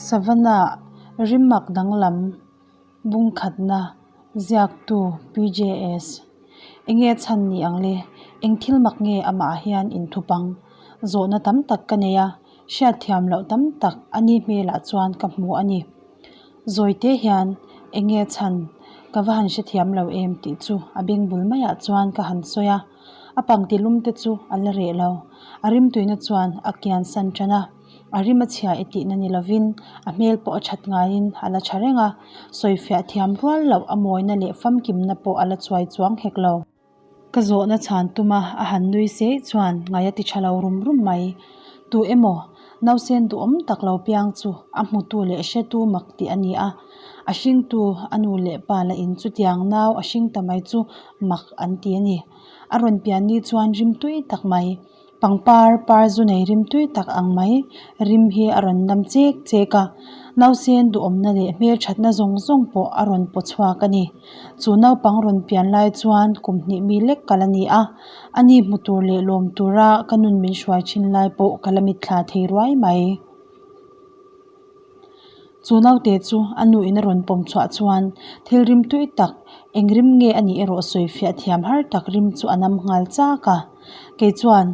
Savannah rimmak danglam bungkhatna ziaktu PJS. Enge chhan ni ang le? Eng thil mak nge amah hian inthup ang? Zawhna tam tak ka nei a, hriatthiam loh tam tak a ni hmelah chuan ka hmu a ni. Zawite hian enge chhan ka va han hrethiam lo em tih chu a beng bul maiah chuan ka han sawi a, a pangti lum te chu a la reh lo. A rimtuina chuan a kian san tan a, a rim a chhia i tihna ni lovin a hmel pawh a that ngaiin a la tha reng a, sawifiah thiam rual loh a mawina leh famkimna pawh a la chuai chuang hek lo. Ka zawhna chhan tuma a han nui se chuan ngaih a ti tha lo rum rum mai. Tu emaw, nausen duhawm tak lo piang chu a hmutu leh hretu mak tih a ni a. A hringtu a nu leh pa lah in chutiang nau a hring ta mai chu mak an ti a ni. A rawn pian ni chuan rimtui tak mai. Pangpar par zu nei rim tui tak ang mai rim hi a rawn nam chek chek a, nausen duhawmna leh hmelthatna zawng zawng pawh a rawn paw chhuak a ni. Chu naupang rawn pian lai chuan kum hnih mi lek kal a ni a, ani hmu tur leh lawm tura ka nun min hruai thin lai pawh ka la mitthla thei ruai mai. Chu naute chu a nu in a rawn pawm chhuah chuan thil rim tui tak, eng rim nge a nih erawh sawi fiah thiam har tak rim chu a nam nghal chak a. Kei chuan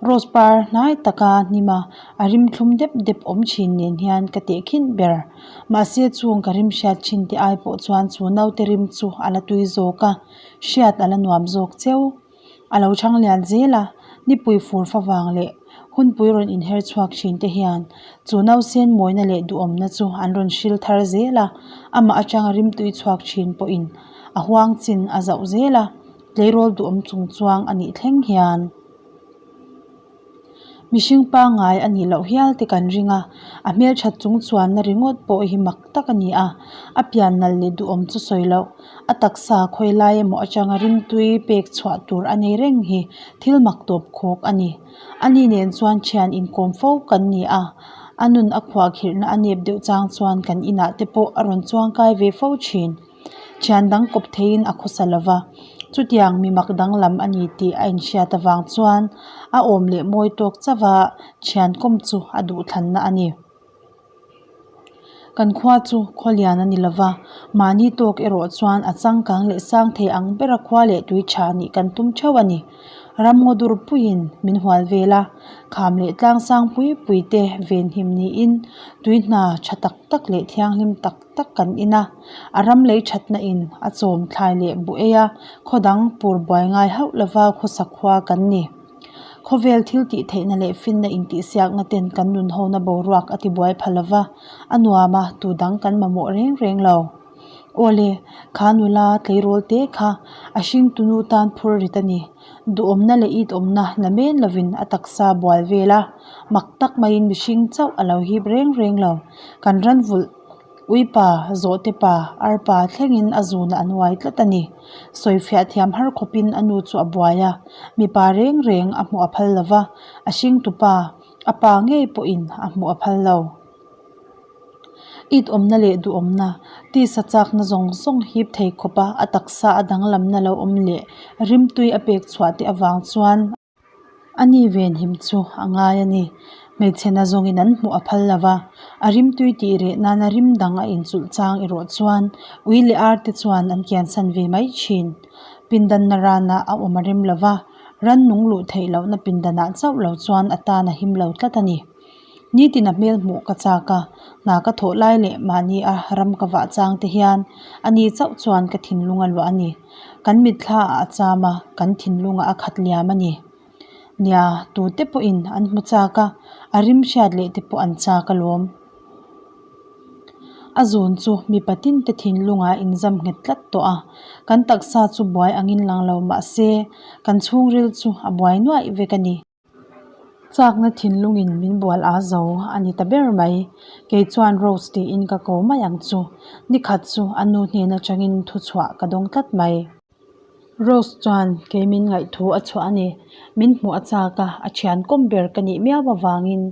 rose par hnai taka hnim a, a rim thlum dep dep awm thin nen hian ka teh khinh ber. Mahse chung ka rim hriat thin te ai pawh chuan chu naute rim chu a la tui zawk a, hriat a la nuam zawk cheu. A lo chhang lian zel a, nipui fur fa vang leh hunpui rawn inher chhuak thin te hian chu nausen mawina leh duhawmna chu an rawn hril thar zel a, amah atanga rimtui chhuak thin pawhin a huang chin a zauh zel a, tleirawl duhawm chung chuang a nih thleng hian. Mihring pangngai a nih loh hial te kan ring a, a hmelthat chung chuanna ringawt pawh hi mak tak a ni a, a pian nalh leh duhawm chu sawi loh, a taksa khawi lai emaw atanga rimtui pek chhuah tur a nei reng hi thil mak tawp khawk a ni. Ani nen chuan thian inkawm fo kan ni a, a nun a khuahkhirhna a nep deuh chang chuan kan inah te pawh a rawn chuangkai ve fo thin. Thian dang kawp theiin a khawsa lo va, chutiang mi mak danglam a ni tih a inhriat avang chuan a awm leh mawi tawk chauh a, thian kawm chu a duhthlanna a ni. Kan khua chu khaw lian a ni lo va, mahni tawk erawh chuan a changkang leh sang thei ang bera khua leh tui tha nih kan tum theuh a ni. Ramngaw dur puiin min hual vel a, kham leh tlang sang pui pui te venhim niin tui hna tha tak tak leh thianghlim tak tak kan in a, a ram lei thatna in a chawm thlai leh buh ei a, khaw dang pur buai ngai hauh lova khawsa khua kan ni. Khawvel thil tih theihna leh finna intihsiakna ten kan nun hona boruak a ti buai pha lova, a nuam a, tu dang kan mamawh reng reng lo. Awle, kha nula tleirawl te kha a hringtu nu tan phur rit a ni. Duhawmna leh it awmna na men lovin a taksa bual vel a, mak tak maiin mihring chauh a lo hip reng reng lo. Kan ran vulh Uipa, Zawhte pa, Arpa thlengin a zunah an uai tlat a ni. Sawifiah thiam har khawpin a nu chu a buai a, mipa reng reng a hmuh a phal lo va, a hringtu pa, a pa ngei pawhin a hmuh a phal lo. It awmna leh duhawmna, tisa chakna zawng zawng hip thei khawpa a taksa a danglamna lo awm leh rimtui a pek chhuah te avang chuan, A ni venhim chu a ngai a ni. Hmeichhe na zawngin an hmuh a phal lo va, a rimtui tih reh nana rim dang a inchulh chang erawh chuan ui leh ar te chuan an kiansan ve mai thin. Pindan na rana a awm a rem lo va, rannung luh theih lohna pindanah chauh lo chuan a tan a him lo tlat a ni. Nitin a hmel hmuh ka chak a, hna ka thawh lai leh mahni a ram ka vah chang te hian a ni chauh chuan ka thinlung a luah a ni. Kan mitthla ah a cham a, kan thinlung ah a khat liam a ni. Nia, tute pawhin an hmu chak a, a rim hriat leh te pawh an chak alawm. A zun chu mipa tin te thinlung ah inzam nghet tlat tawh a, kan taksa chu buai angin lang lo mahse kan chhungril chu a buai nuaih vek a ni. Chakna thinlungin min bual a zo a ni ta ber mai. Kei chuan Rose tiin ka ko mai ang chu. Nikhat chu a nu hnen atangin thu chhuah ka dawng tlat mai. Rose chuan kei min ngaihthu a chhuah a ni. Min hmuh a chak a, a thian kawm ber ka nih miau avangin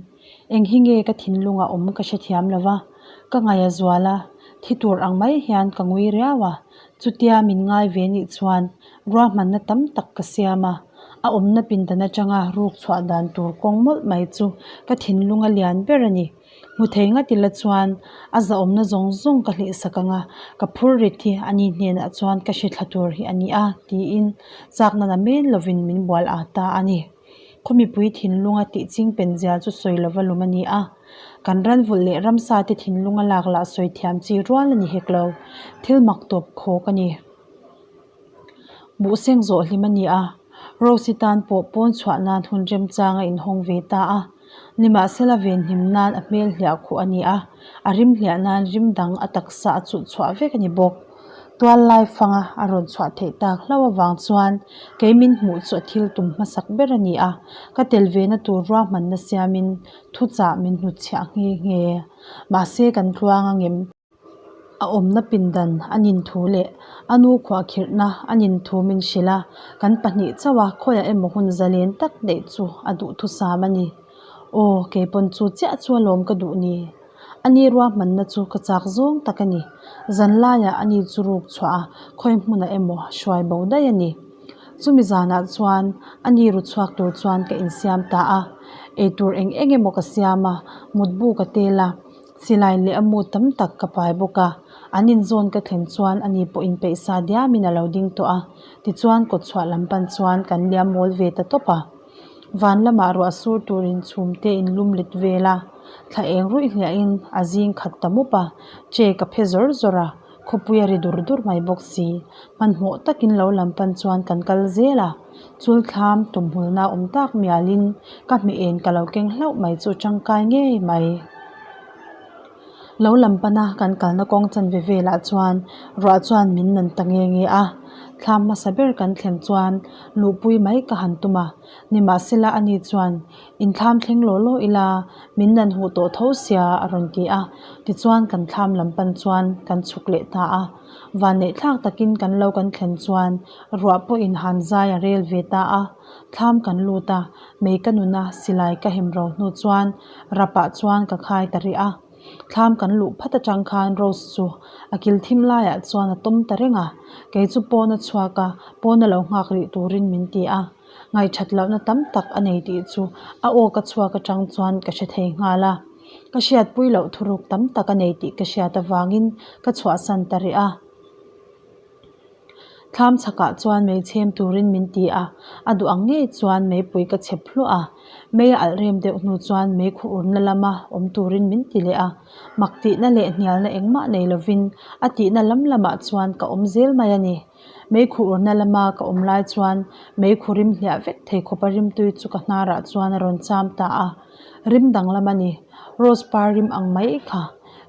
eng hi nge ka thinlungah awm ka hrethiam lo va. Ka ngaih a zual a, thi tur ang mai hian ka ngui riau a. Chutia min ngai ve nih chuan ruahmanna tam tak ka siam a, a awmna pindan atanga ruk chhuah dan tur kawng mawlh mai chu ka thinlung a lian ber a ni. Hmu thei ngat ila chuan a zahawmna zawng zawng ka hlihsak ang a, ka phur rit hi ani hnenah chuan ka hre thla tur hi a ni a, tiin chakna na men lovin min bual at ta a ni. Khaw mipui thinlunga tih ching pen zial chu sawi lova lum a ni a, kan ranvulh leh ramsa te thinlunga lak lah sawi thiam chi rual a ni hek lo, thil mak tawp khawk a ni. Buhseng zawh hlim a ni a, Rose-i tan pawh pawn chhuah nan hun remchang a inhawng ve ta a. Nimahsela venhim nan a hmel hliah khuh a ni a, a rim hliah nan rim dang a taksa a chulh chhuah vek a ni bawk. Tual lai fanga a rawn chhuah theih tak hlauh avang chuan kei min hmuh chu a thil tum hmasak ber a ni a, ka tel vena tur ruahmanna siamin thuchah min hnutchhiah nghe nghe. Mahse kan tluang a ngem. A awmna pindan a nin thu leh a nu khuahkhirhna a nin thu min hrilh a, kan pahnih chauh a khawiah emaw hun zalen tak neih chu a duhthusam a ni. Aw, keipawn chu chiah chu alawm ka duh ni. A ni ruahmanna chu ka chak zawng tak a ni. Zanlaiah a ni chu ruk chhuah a, khawi hmunah emaw hruai bo daih a ni. Chumi zanah chuan a ni ru chhuak tur chuan ka insiam ta a, eitur eng eng emaw ka siam a, mutbu ka tel a. Silai leh a mu tam tak ka pai bawk a, an inzawn ka thlen chuan ani pawh inpeih sa diamin a lo ding tawh a, tichuan kawtchhuah lam pan chuan kan liam mawl ve ta tawp a. Van lamah ruah sur turin chhum te inlum let vel a, thla eng ruih hliahin a zing khat ta mup a, che ka phe zawr zawr a, khawpui a ri dur dur mai bawk si. Hmanhmawh takin lo lam pan chuan kan kal zel a, chul thlam tumhulna awm tak mialin ka hmeh en ka lo keng hlauh mai chu tangkai ngei mai. Lo lam pana kan kalna kawng chanve velah chuan ruah chuan min nan ta nge nge a, thlam hmasa ber kan thlen chuan luhpui mai ka han tum a, nimahsela ani chuan Inthlam thleng law law ila min nan huh tawh tho sia a rawn ti a, tichuan kan thlam lam pan chuan kan chhuk leh ta a. Vanneih thlak takin kan lo kan thlen chuan ruah pawhin han zai a rel ve ta a, thlam kan lut a, mei ka nun a, silai ka hem ro hnu chuan rapah chuan ka khai ta rih a. Thlam kan luh phat atang khan Rose chu a kil thim laiah chuan a tawm ta reng a, kei chu pawn a chhuak a, pawn a lo nghak rih turin min ti a. Ngaihthat lohna tam tak a nei tih chu a aw ka chhuak atang chuan ka hre thei nghal a. Ka hriatpui loh thuruk tam tak a nei tih ka hriat avangin ka chhuahsan ta rih a. Thlam chhakah chuan mei chhem turin min ti a, a duh ang ngei chuan meipui ka chhep hluah a. Mei a alh rem deuh hnu chuan mei khuh urna lama awm turin min ti leh a. Mak tihna leh hnialna engmah nei lovin a tihna lam lamah chuan ka awm zel mai a ni. Meikhu urna lama ka awm lai chuan meikhu rim hliah vek thei khawpa rimtui chu ka hnarah chuan a rawn cham ta a, rim danglam a ni. Rose par rim ang mai kha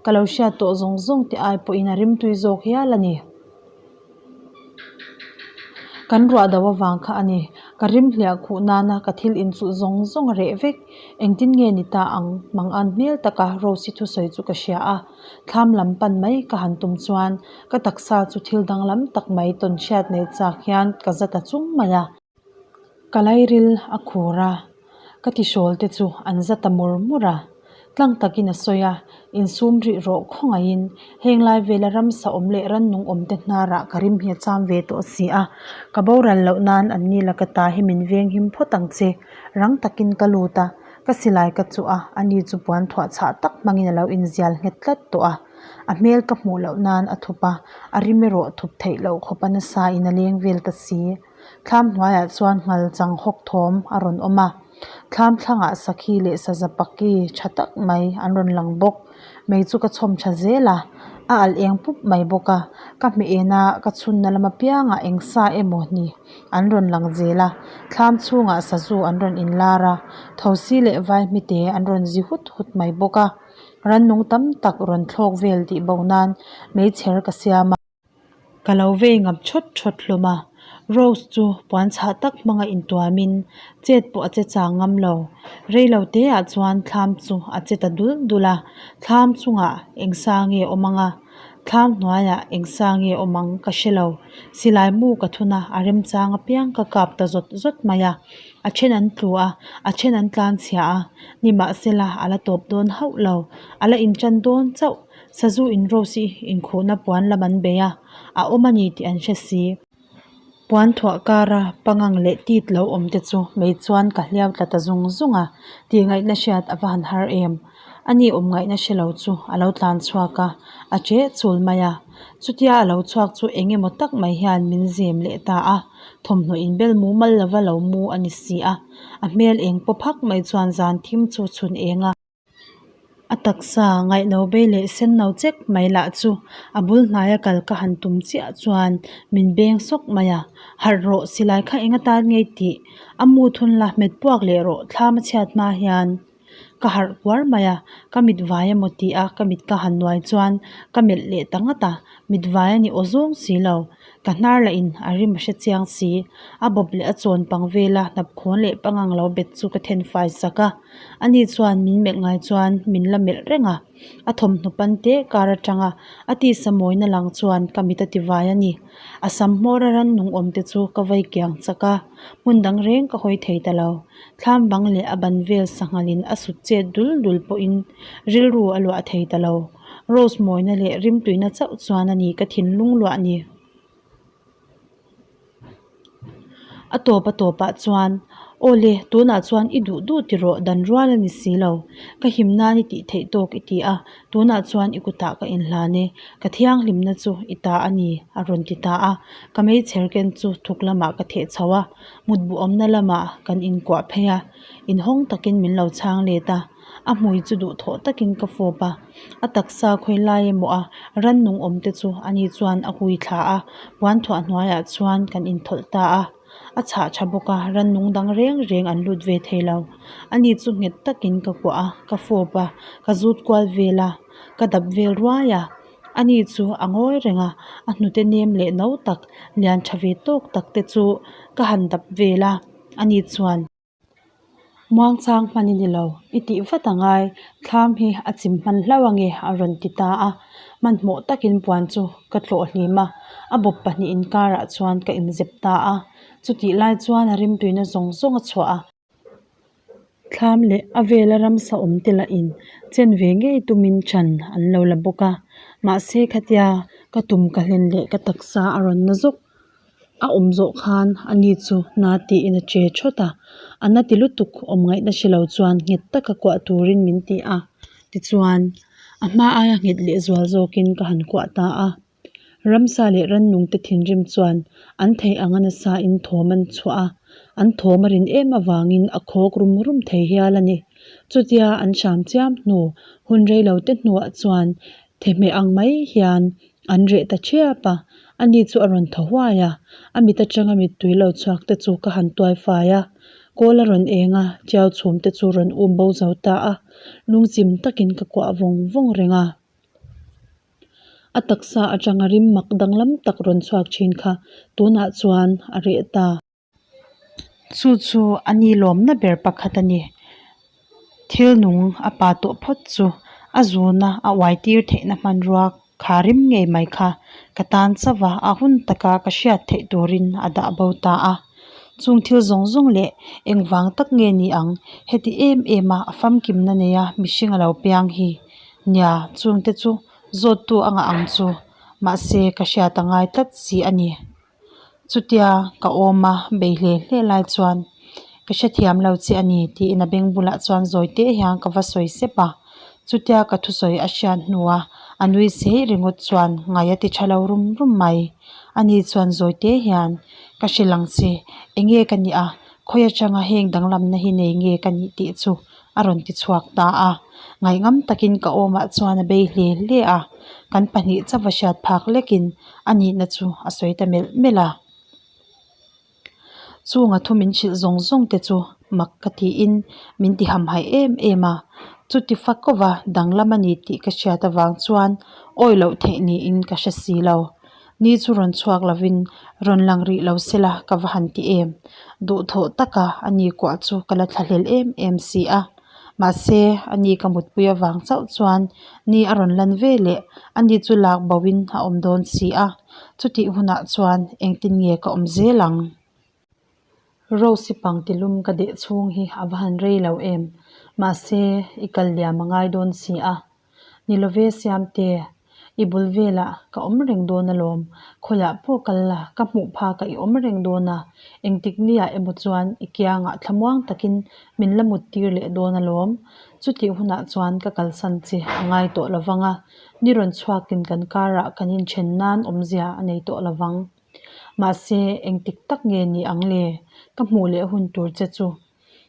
ka lo hriat tawh zawng zawng te ai pawhin a rimtui zawk hial a ni. Kan ruah do avang kha a ni. Ka rim hliah khuh nana ka thil inchulh zawng zawng a reh vek. Engtin nge ni ta ang? Mangan hmel taka Rose-i thusawi chu ka hria a. Thlam lam pan mai ka han tum chuan ka taksa chu thil danglam tak mai tawn hriat nei chak hian ka za ta chung mai a. Ka lairil a khur a, ka tihrawl te chu an za ta mur mur a. Tlang takin a sawi a, insum rih rawh khawngaihin heng lai vela ramsa awm leh rannung awm te hnarah ka rim hi a cham ve tawh si a, ka boral loh nan an ni la ka ta hi min veng him phawt ang che. Rang takin ka lut a, Ka silai ka chuh a, ani chu puan thuah chhah tak hmangin a lo inzial nghet tlat tawh a. A hmel ka hmuh loh nan a thup a, a rim erawh thup theih loh khawp a nasa in a leng vel ta si. Thlam hnuaiah chuan nghal chang hawk thawm a rawn awm a, thlam thlangah sakhi leh saza paki tha tak mai an rawn lang bawk. Mei chu ka chhawm tha zel a, a alh eng pup mai bawk a, ka hmeh en a ka chhunna lam apiangah eng sa emaw ni an rawn lang zel a, thlam chhungah sazu an rawn inlar a, thosi leh vaihmite an rawn zi hut hut mai bawk a, rannung tam tak rawn thlawk vel tih bo nan meichher ka siam a. Ka lo vei ngam thawt thawt hlawm a, Rose chu puan chhah tak hmanga intuamin chet pawh a che chang ngam lo. Rei lo te ah chuan thlam chu a che ta dul dul a, thlam chungah eng sa nge awm ang a, thlam hnuaiah eng sa nge awm ang ka hre lo. Silai mu ka thun a, a remchang apiang ka kap ta zawt zawt mai a, a then an tlu a, a then an tlanchhia a, nimahsela a la tawp dawn hauh lo, a la intan dawn chauh. Sazu in Rose i inkhuhna puan lam an bei a, a awm a ni tih an hre si. Puan thuah kara pangang leh tit lo awm te chu mei chuan ka hliau tla ta zung zung a, tih ngaihna hriat a va han har em. Ani awm ngaihna hre lo chu a lo tlan chhuak a, a che chul mai a. Chutia a lo chhuak chu eng emaw tak mai hian min zem leh ta a, thawmhnaw inbel mumal lova lo mu a ni si a. A hmel eng paw phak mai chuan zan thim chu chhun eng a. A taksa ngaihno bei leh senno chek mai lah chu a bul hnaia kal ka han tum chiah chuan min beng sawk mai a, Harh rawh silai kha eng atan ngei tih a mu thun la hmet puak leh rawh thlam a chhiat hma hian ka harh kuar mai a, ka mit vai emaw tih a ka mit ka han nuai chuan ka melh leh ta ngat a, mit vai a ni aw zawng si lo, ka hnar lah in a rim a hre chiang si, a bawp leh a chawn pang vela hnapkhawn leh pangang lo bet chu ka then fai sak a. Ani chuan min melh ngai chuan min la melh reng a, a thawmhnaw pan te kar atanga a tisa mawina lang chuan ka mit a ti vai a ni. A sam hmawr a rannung awm te chu ka vei kiang chak a, hmun dang reng ka hawi thei ta lo. Thlam bang leh a ban vel sanghalin a sut chet dul dul pawhin rilru a luah thei ta lo. Rose mawina leh rimtuina chauh chuan a ni ka thinlung luah ni. A tawp a tawpah chuan, Aw le, tunah chuan i duh duh ti rawh, dan rual a ni si lo. Ka him nan i tih theih tawk i ti a, tunah chuan i kutah ka inhlan e, ka thianghlimna chu i ta a ni, a rawn ti ta a. Ka meichher ken chu thuk lamah ka theh chho a, mutbu awmna lamah kan inkuah phei a, inhawng takin min lo chhang let a. A hmui chu duhthawh takin ka fawp a, a taksa khawi lai emaw a rannung awm te chu ani chuan a hui thla a, puan thuah hnuaiah chuan kan inthawlh ta a, a chhah tha bawk a, rannung dang reng reng an lut ve thei lo. Ani chu nghet takin ka kuah a, ka fawp a, ka zut kual vel a, ka dap vel ruai a, ani chu a ngawi reng a, a hnute nem leh no tak, lian tha ve tawk tak te chu ka han dap vel a, ani chuan. Muangchang hman i ni lo, i tih vat a ngai, thlam hi a chim hman hlauh ange a rawn ti ta a, hmanhmawh takin puan chu ka tlawh hlim a, a bawp pahnihin karah chuan ka inzep ta a, chutih lai chuan a rimtuina zawng zawng a chhuah a. Thlam leh a vela ramsa awm te lahin chen ve ngei tumin chan an lo la bawk a, mahse khatia ka tum ka hlen leh ka taksa a rawn na zawk. A awm zawh khan a ni chu na tiin a che thawt a, a na ti lutuk awm ngaihna hre lo chuan nghet taka kuah turin min ti a, tichuan a hma aia nghet leh zual zawkin ka han kuah ta a. Ramsa leh rannung te thinrim chuan an theih anga nasa in thawm an chhuah a, an thawm a rin em avangin a khawk rum rum thei hial a ni. Chutia an hram chiam hnu hun rei lo te hnuah chuan Thehmeh ang mai hian an reh ta ṭhiap a, ani chu a rawn thaw huai a, a mit aṭanga mittui lo chhuak te chu ka han tuai fai a, kawl a rawn eng a, ṭiau chhum te chu rawn um bo zo ta a, lungchim takin ka kuah vawng vawng reng a. A taksa aṭanga rim mak danglam tak rawn chhuak ṭhin kha tunah chuan a reh ta. Chu chu a ni lawmna ber pakhat a ni. Thil nung a pa tawh phawt chu a zuna a uai tir theihna hmanrua kha rim ngei mai kha ka tan chauh a, a hun taka ka hriat theih turin a dah bo ta a. Chung thil zawng zawng leh engvang tak nge ni ang heti em em a a famkimna neia mihring a lo piang hi? Nia, chungte chu zawttu a ngah ang chu, mahse ka hriat a ngai tlat si a ni. Chutia ka awm a bei hle hle lai chuan ka hrethiam lo che a ni tiin a beng bulah chuan zawi teh hian ka va sawi sep a, chutia ka thusawi a hriat hnua a nui sei ringawt chuan ngai a ti tha lo rum rum mai. Ani chuan zawi teh hian ka hrilh ang che eng nge ka nih a khawi atanga heng danglamna hi nei nge ka nih tih chu a rawn ti chhuak ta a, ngaihngam takin ka awmah chuan a bei hle hle a, kan pahnih chauh a hriat phak lekin a nihna chu a sawi ta melh melh a. Chunga thu min hrilh zawng zawng te chu mak ka tiin min ti hamhaih em em a, chuti fa kova danglam a ni tih ka hriat avang chuan awi loh theih niin ka hre si lo. Ni chu rawn chhuak lovin rawn lang rih lo sela ka va han ti em. Duhthawh taka a ni kuah chu ka la thlahlel em em si a. Mahse, a ni ka mutpui avang chauh chuan ni a rawn lan ve leh a ni chu lak bo in a awm dawn si a. Chutih hunah chuan engtin nge ka awm zel ang? Rose-i pangti lum ka deh chhung hi a va han rei lo em. Mahse, i kal liam a ngai dawn si a. Ni love Siamte. I bul velah ka awm reng dawn alawm. Khawiah pawh kal la, ka hmuh phakah i awm reng dawn a. Engtik niah emaw chuan i kiangah thlamuang takin min la mut tir leh dawn alawm. Chutih hunah chuan ka kalsan che a ngai tawh lo vang a, ni rawn chhuakin kan karah kan inthen nan awmzia a nei tawh lo vang. Mahse, engtik tak nge ni ang le? Ka hmuh leh hun tur che chu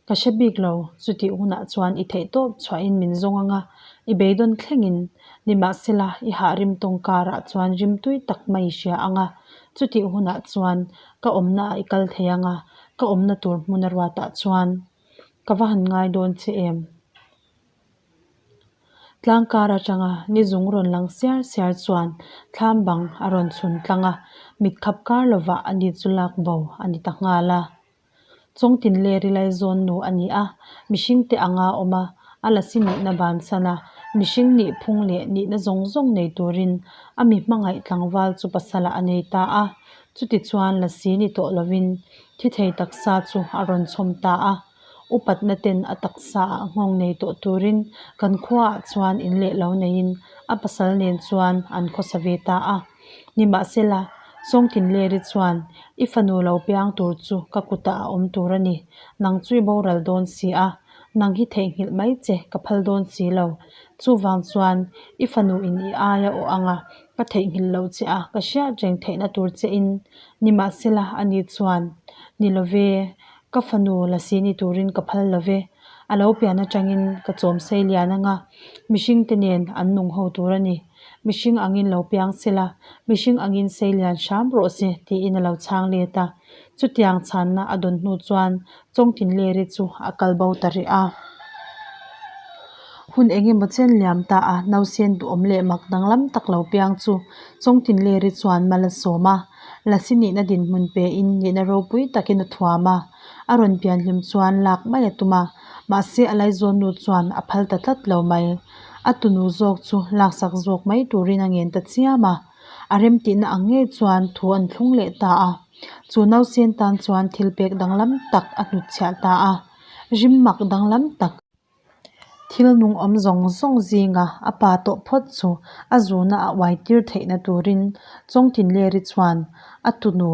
ka hre bik lo. Chutih hunah chuan i theihtawp chhuahin min zawng ang a, i beidawn thlengin. Nimahsela, i hah rim tawng karah chuan rim tui tak mai i hria ang a, chutih hunah chuan ka awmnaah i kal thei ang a, ka awmna tur hmun a ruatah chuan ka va han ngai dawn che em? Tlang kar atanga ni zung rawn lang siar siar chuan thlam bang a rawn chhun tlang a, mit khap kar lovah a ni chu lak bo a ni ta nghal a. Chawngtin leri laizawn nu a ni a, mihring te anga awm a, a lasi nihna bansan a, mihring nih phung leh nihna zawng zawng nei turin a mi hmangaih tlangval chu pasalah a nei ta a, chutichuan lasi ni tawh lovin thi thei taksa chu a rawn chhawm ta a. Upatna ten a taksa ah nghawng nei tawh turin kan khuaah chuan in leh lo neiin a pasal nen chuan an khawsa ve ta a. Nimahsela, Chawngtinleri chuan, I fanu lo piang tur chu ka kutah a awm tur a ni. Nang chu i boral dawn si a, nang hi theihnghilh mai che ka phal dawn si lo. Chuvang chuan i fanu in i aia awh anga ka theihnghilh loh che a, ka hriat reng theihna tur che in. Nimahsela, ani chuan, Ni love, Ka fanu lasi ni turin ka phal lo ve, a lo pian atangin ka chawm sei lian anga mihring te nen an nung ho tur a ni. Mihring angin lo piang se la, mihring angin sei lian hram rawh se tiin a lo chhang let a. Chutiang chhanna a dawn hnu chuan Chawngtinleri chu a kal bo ta rih a. Hun eng emaw chen liam ta a, nausen duhawm leh mak danglam tak lo piang chu Chawngtinleri chuan mal a sawm a. Lasi nihna dinhmun pein nihna ropui takin a thuam a, a rawn pian hlim chuan lak mai a tum a, mahse a laizawnnu chuan a phal ta tlat lo mai. A tunu zawk chu laksak zawk mai turin a ngen ta chiam a, a remtihna ang ngei chuan thu an thlung leh ta a, chu nausen tan chuan thil pek danglam tak a hnutchhiah ta a, rim mak danglam tak. Thil nung awm zawng zawng zinga a pa tawh phawt chu a zuna a uai tir theihna turin Chawngtinleri chuan a tunu,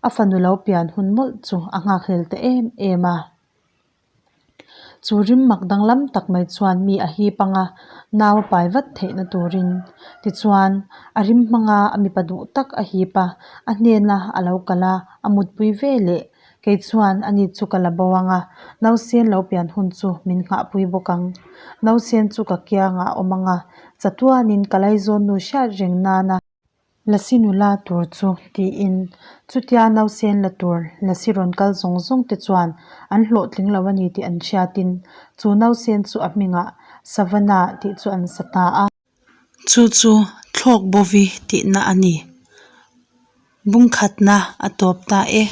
a fanu lo pian hun mawlh chu a nghakhlel ta em em a. Chu rim mak danglam tak mai chuan mi a hip anga nau a pai vat theihna turin. Tichuan, a rim hmanga a mipa duh tak a hip a, a hnena a lo kal a, a mutpui ve leh. Kei chuan ani chu ka la bo ang a, nausen lo pian hun chu min nghahpui bawk ang. Nausen chu ka kiangah a awm ang a, chatuanin ka laizawnnu hriat reng nana lasi nula tur chu tiin chutia nausen la tur lasi rawn kal zawng zawng te chuan an hlawhtling lo a ni tih an hriatin chu nausen chu a hmingah Savannah tih chu an sa ta a. Chu chu thlawk bovi tihna a ni. Bungkhatna a tawp ta e.